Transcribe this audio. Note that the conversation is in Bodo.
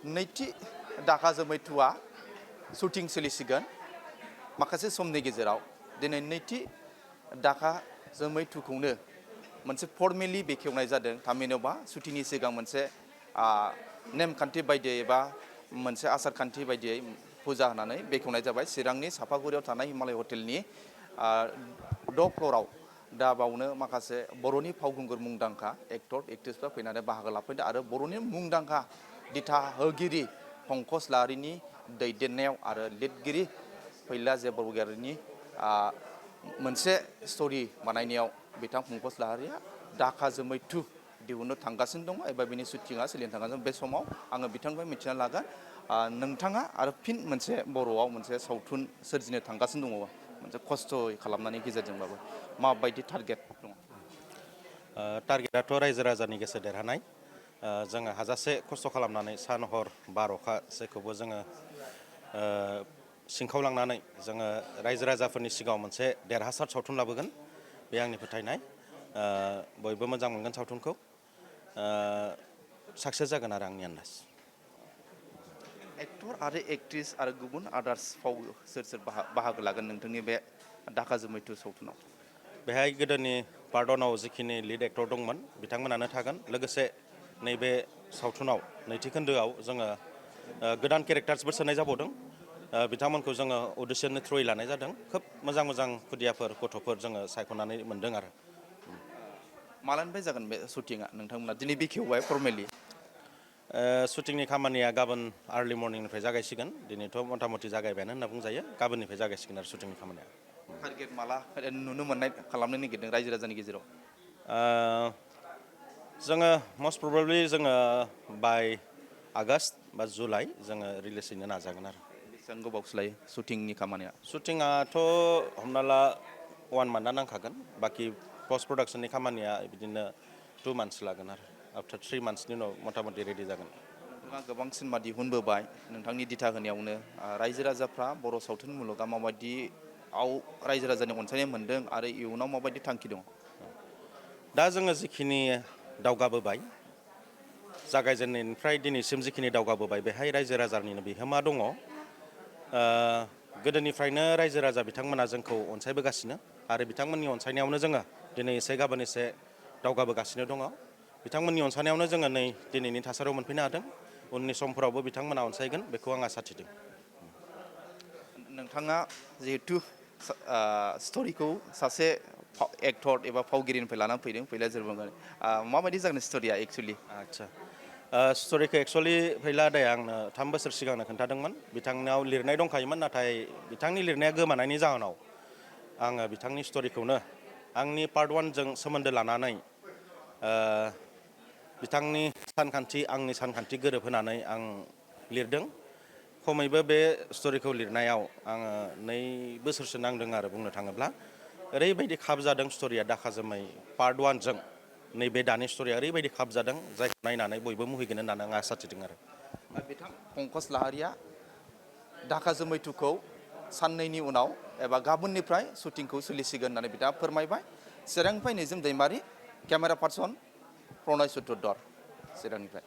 नैथि दाखा जोमैथुआ शुटिं सोलिसिगोन माखासे समनि गेजेराव दिनै नैथि दाखा जोमैथुखौनो मोनसे फर्मेलि बेखेवनाय जादों थामहिनबा शुटिंनि सिगां मोनसे नेमखान्थि बायदियै एबा मोनसे आसार खान्थि बायदियै फुजा होनानै बेखेवनाय जाबाय चिरांनि सापागुरियाव थानाय हिमालय हटेलनि 6 फ्ल'राव दा बावनो माखासे बर'नि फावखुंगुर मुंदांखा एक्टर एक्ट्रेसफ्रा फैनानै बाहागो लाफैदों आरो बर'नि मुंदांखा दिथा होगिरि पंकज लाहारिनि दैदेननायाव आरो लिरगिरि फैला बरगयारिनि मोनसे स्ट'रि बानायनायाव बिथां पंकज लाहारिया दाखा जोमैथु दिहुननो थांगासिनो दङ एबा बिनि शुटिंआ सोलिनो थांगासिनो बे समाव आङो बिथांनिफ्राय मिथिना लागोन नोंथाङा आरो फिन मोनसे बर'आव मोनसे सावथुन सोरजिनो थांगासिनो दङ मोनसे खस्थ' खालामनायनि गेजेरजोंबाबो माबायदि टारगेट दङ टारगेटआथ' रायजो राजानि गोसो देरहानाय जोङो हाजासे खस्थ' खालामनानै सान हर बार अखा जेखौबो जोङो सिंखावलांनानै जोङो रायजो राजाफोरनि सिगाङाव मोनसे देरहासार सावथुन लाबोगोन बे आंनि फोथायनाय बयबो मोजां मोनगोन सावथुनखौ साक्सेस जागोन आरो आंनि आन्दाज एक्टर आरो एक्ट्रेस आरो गुबुन आदार्स फाव सोर बाहागो लागोन नोंथांनि बे दाखा जोमैथु सावथुनाव बेहाय गोदोनि पार्ट 1आव जिखिनि लिड एक्टर दंमोन बिथांमोनानो थागोन लोगोसे नैबे सावथुनाव नैथि खोन्दोआव जोङो गोदान केरेक्टार्सबो सोनाय जाबावदों बिथांमोनखौ जोङो अडिशननि थ्रुयै लानाय जादों खोब मोजां खुदियाफोर गथ'फोर जोङो सायख'नानै मोन्दों आरो मालानिफ्राय जागोन बे शुटिंआ नोंथांमोना दिनै बेखेवबाय फर्मेलि शुटिंनि खामानिया गाबोन आर्लि मर्निंनिफ्राय जागायसिगोन दिनैथ' मथा मथि जागायबायानो होनना बुंजायो गाबोननिफ्राय जागायसिगोन आरो शुटिंनि खामानिया टारगेट माला नुनो मोननाय खालामनो नागिरदों रायजो राजानि गेजेराव जोङो मस्ट प्रबेबलि जोङो बाय आगस्ट बा जुलाइ जोङो रिलिज हैनो नाजागोन आरो बेसेबां गोबावसो लायो शुटिंनि खामानिया शुटिंआथ' हमना ला 1 मान्थआ नांखागोन बाखि पस्ट प्रडाक्शननि खामानिया बिदिनो 2 मान्थस लागोन आरो आफ्टार 3 मान्थसनि उनाव मथा मथि रेडि जागोन नोंथाङा गोबां सिनेमा दिहुनबोबाय नोंथांनि दिथा होनायावनो रायजो राजाफ्रा बर' सावथुन मुलुगा माबायदि रायजो राजानि अनसायनाय मोन्दों आरो इयुनाव माबायदि थांखि दं दा जोङो जिखिनि दावगाबोबाय जागायजेननायनिफ्राय दिनैसिम जिखिनि दावगाबोबाय बेहाय रायजो राजानिनो बिहोमा दङ गोदोनिफ्रायनो रायजो राजा बिथांमोना जोंखौ अनसायबोगासिनो आरो बिथांमोननि अनसायनायावनो जोङो दिनै एसे गाबोन एसे दावगाबोगासिनो दङ बिथांमोननि अनसायनायावनो जोङो नै दिनैनि थासारियाव मोनफैनो हादों उननि समफोरावबो बिथांमोना अनसायगोन बेखौ आं आसा थिदों नोंथाङा जिहेतु स्ट'रिखौ सासे एक्टर एबा फावगिरिनिफ्राय लानानै फैदों फैला जोरबोंगोन माबायदि जागोन स्ट'रिया एक्सुवेलि आदसा स्ट'रिखौ एक्सुवेलि फैला आदाया आंनो 3 बोसोर सिगांनो खोन्थादोंमोन बिथांनाव लिरनाय दंखायोमोन नाथाय बिथांनि लिरनाया गोमानायनि जाहोनाव आङो बिथांनि स्ट'रिखौनो आंनि पार्ट 1जों सोमोन्दो लानानै बिथांनि सानखान्थि आंनि सानखान्थि गोरोबहोनानै आं लिरदों खमैबो बे स्ट'रिखौ लिरनायाव आङो 2 बोसोरसो नांदों आरो बुंनो थाङोब्ला ओरैबायदि खाब जादों स्ट'रिया दाखा जोमै पार्ट 1जों नैबे दानि स्ट'रिया ओरैबायदि खाब जादों जायखौ नायनानै बयबो मुहिगोन होननानै आं आसा थिदों आरो बिथां पंकज लाहारिया दाखा जोमैथुखौ साननैनि उनाव एबा गाबोननिफ्राय शुटिंखौ सोलिसिगोन होननानै बिथाङा फोरमायबाय चिरांनिफ्राय निजोम दैमारि केमेरा पार्सन प्रनय चतुर्दर चिरांनिफ्राय